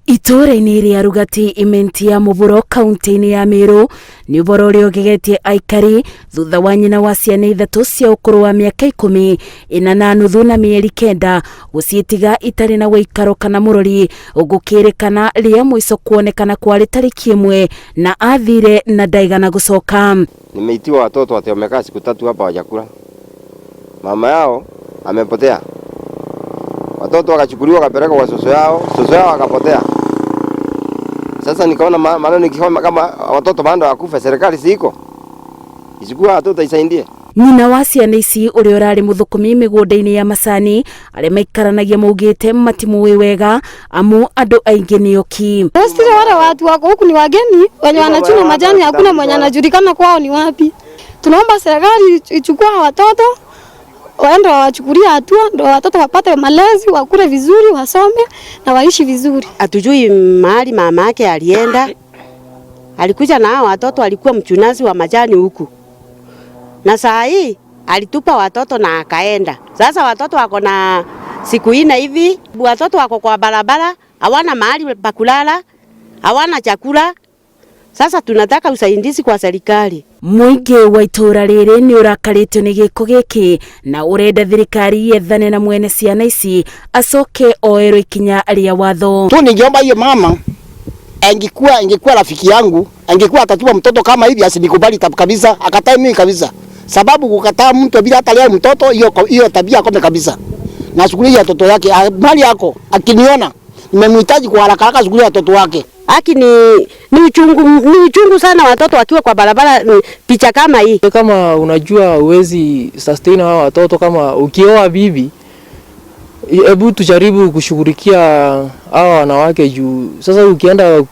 Itũũra-inĩ rĩa Rugati imenti ya Mũburo kaunti-inĩ ya Meru nĩ ũhoro ũrĩa ũgegetie aikari thutha wa nyina wa ciana ithatũ cia ũkũrũ wa mĩaka 14 na mĩeri 9 gũciĩtiga itarĩ na wĩikaro kana mũrori, gũkĩrĩkana rĩa mũico kuonekana kwarĩ tarĩki 1 na athire na ndaigana gũcoka. Nimeitiwa watoto ati wamekaa siku 3 hapa hawajakula. Mama yao amepotea. Watoto wakachukuliwa wakapelekwa kwa soso yao akapotea. Sasa nikaona maana nikiona kama watoto bado wakufa, serikali si iko. Ichukua watoto isaidie. Nyina wa ciana ici ũrĩa ũrarĩ mũthũkũmi mĩgũnda-inĩ ya macani, arĩa maikaranagia maugĩte matimũĩ wega amu andũ aingĩ nĩ oki. Sisi wale watu wako huku ni wageni wenye wanachuna majani, hakuna mwenye anajulikana kwao ni wapi. Tunaomba serikali ichukue watoto waende wawachukulie hatua, ndo watoto wapate malezi, wakule vizuri, wasome na waishi vizuri. Hatujui mahali mama yake alienda. Alikuja na hao watoto, alikuwa mchunazi wa majani huku, na saa hii alitupa watoto na akaenda. Sasa watoto wako na siku 4 hivi, watoto wako kwa barabara, hawana mahali pa kulala, hawana chakula. Sasa tunataka usaidizi kwa serikali. Mũingĩ wa itũũra rĩrĩ nĩ ũrakarĩtio nĩ gĩko gĩkĩ na ũrenda thirikari yethane na mwene ciana ici acoke oerwo ikinya rĩa watho. Tu ningeomba hiyo mama angekuwa rafiki yangu, angekuwa atatupa mtoto kama hivi, asinikubali kabisa, akatae mimi kabisa. Sababu kukataa mtu bila hata leo mtoto, hiyo hiyo tabia akome kabisa. Na shughulia watoto yake, mali yako akiniona nimemhitaji kwa haraka haraka, shughulia watoto wake. Haki ni uchungu sana watoto wakiwa kwa barabara ni picha kama hii. Kama unajua uwezi sustain hawa watoto, kama ukioa bibi, hebu tujaribu kushughulikia hawa wanawake juu sasa ukienda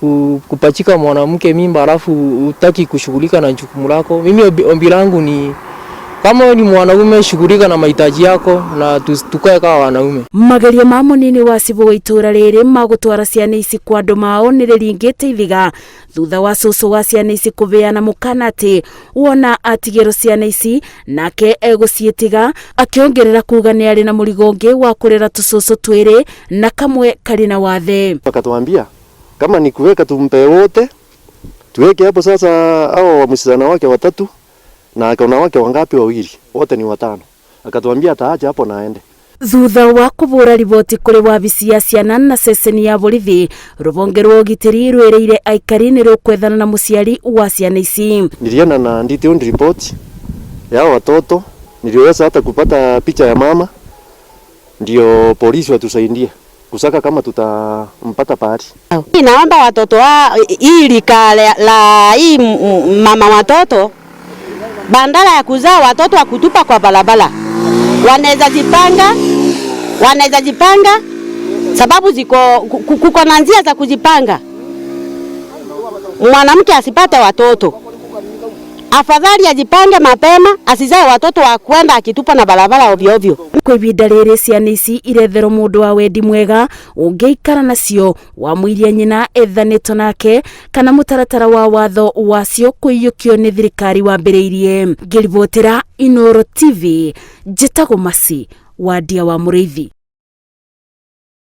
kupachika mwanamke mimba alafu utaki kushughulika na jukumu lako. Mimi ombi langu ni kama wewe ni mwanaume, shughulika na mahitaji yako na tukae kama wanaume. Magerio ma munini wa cibũ wa itũũra rĩrĩ ma gũtwara ciana ici kwa andũ mao nĩ rĩringĩte ithiga thutha wa cũcũ wa ciana ici kũbeana mũkana atĩ wona atigĩrwo ciana ici nake egũciĩtiga, akĩongerera kuga nĩ arĩ na mũrigo ũngĩ wa kũrera tũcũcũ twĩrĩ na kamwe karĩ na wathe. Akatuambia kama ni kuweka tumpe wote tuweke hapo sasa, hao wa msichana wake watatu na akaona wake wangapi? Wawili, wote ni watano. Akatuambia ataacha hapo na aende. Thutha wa kũbũra riboti kũrĩ wabici ya ciana na ceceni ya borithi, rũhonge rwa ũgitĩri rwĩrĩire aikari nĩ rũkwethana na mũciari wa ciana ici. Nilienda na detailed report ya watoto, niliweza hata kupata picha ya mama, ndio polisi watusaidie kusaka kama tutampata pahali. Naomba watoto wa hii rika la hii mama watoto, bandala ya kuzaa watoto wa kutupa kwa barabara, wanaweza jipanga sababu ziko kuko na njia za kujipanga. Mwanamke asipate watoto, afadhali ajipange mapema, asizae watoto wa kwenda akitupa na barabara ovyo ovyo. Kwa ibinda rĩrĩ ciana ici iretherwo mũndũ wa wendi mwega ũngĩikara nacio wamũiria nyina ethanĩtwo nake kana mũtaratara wa watho wacio kũiyũkio nĩ thirikari wambĩrĩirie. Ngĩribotĩra Inooro TV, njĩtagwo Masi Wandia wa Mũrĩithi.